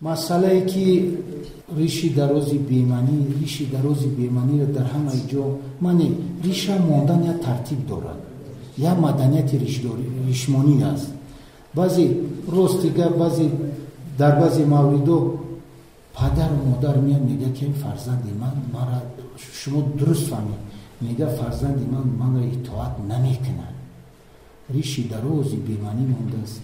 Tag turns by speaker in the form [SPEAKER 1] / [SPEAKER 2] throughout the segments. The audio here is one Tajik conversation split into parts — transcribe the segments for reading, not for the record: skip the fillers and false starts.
[SPEAKER 1] Масъалае ки риши дарози бемаънӣ, риши дарози бемаъниро дар ҳамаи ҷо мане риша мондан як тартиб дорад, як маданияти ришмонӣ аст. Баъзе рости гап, баъзе дар баъзе мавридо падару модар меяд, мега ки фарзанди ман мара, шумо дуруст фаҳмед, мега фарзанди ман манро итоат намекунад, риши дарози бемаънӣ мондааст,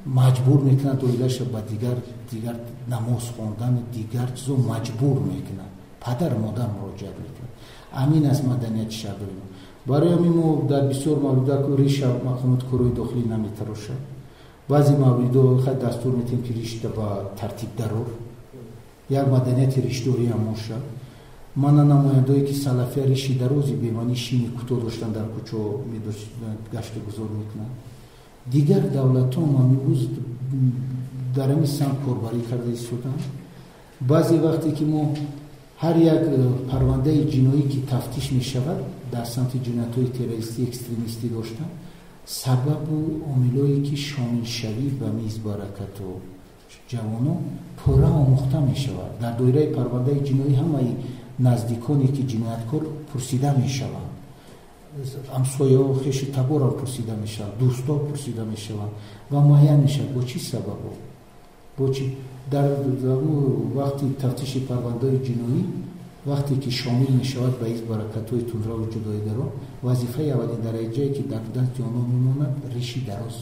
[SPEAKER 1] маҷбур мекунад оилаша ба дигар намоз хондану дигар чизо маҷбур мекунад, падару модар муроҷиат мекунад. Амин аст маданияти шаҳрдорӣ. Барои ҳамин мо дар бисёр маврида риша мақомоти корҳои дохилӣ наметарошад. Баъзе мавридо хай дастур метиҳем, ки ришта ба тартиб дарор, як маданияти ришдорӣ ҳам бошад. Мана намояндое ки салафия риши дарози бемаънӣ шими кӯтоҳ доштан, дар кӯчаҳо гашту гузор мекунанд. Дигар давлатҳо имрӯз дар ҳамин самт корбарӣ карда истоданд. Баъзе вақте ки мо ҳар як парвандаи ҷиноӣ ки тафтиш мешавад дар самти ҷиноятҳои террористӣ, экстремистӣ доштан, сабабу омилое ки шомилшавӣ ба мизбаракату ҷавонон пурра омӯхта мешавад. Дар доираи парвандаи ҷиноӣ ҳамаи наздиконе ки ҷинояткор пурсида мешаванд, ҳамсояҳо, хешу таборам пурсида мешаванд, дӯстҳо пурсида мешаванд ва муайян мешавад бо чӣ сабабо, бо чӣ дар вақти тафтиши парвандаи ҷиноӣ вақте ки шомил мешавад ба ҳизб баракатҳои тундраву ҷудоигарон, вазифаи аввалин дараҷае ки дар дасти онҳо мемонад, риши дароз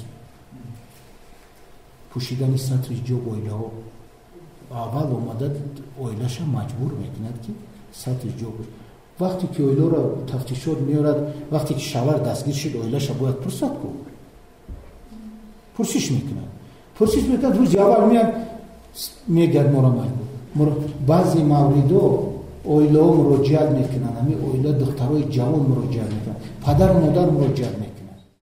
[SPEAKER 1] пӯшидани сатри ҳиҷоб. Оилаҳо аввал омада оилаша маҷбур мекунад, ки сатри ҳиҷоб. Вақте ки оиларо тафтишот меорад, вақте ки шавҳар дастгир шуд, оилаша бояд пурсад ку, пурсиш мекунад, пурсиш мекунад. Рӯзи аввал меяд, мегӯяд моро маҷбур. Баъзе мавридо оилаҳо муроҷиат мекунанд, ҳамин оила духтарои ҷавон муроҷиат мекунанд, падару модар муроҷиат мекунанд.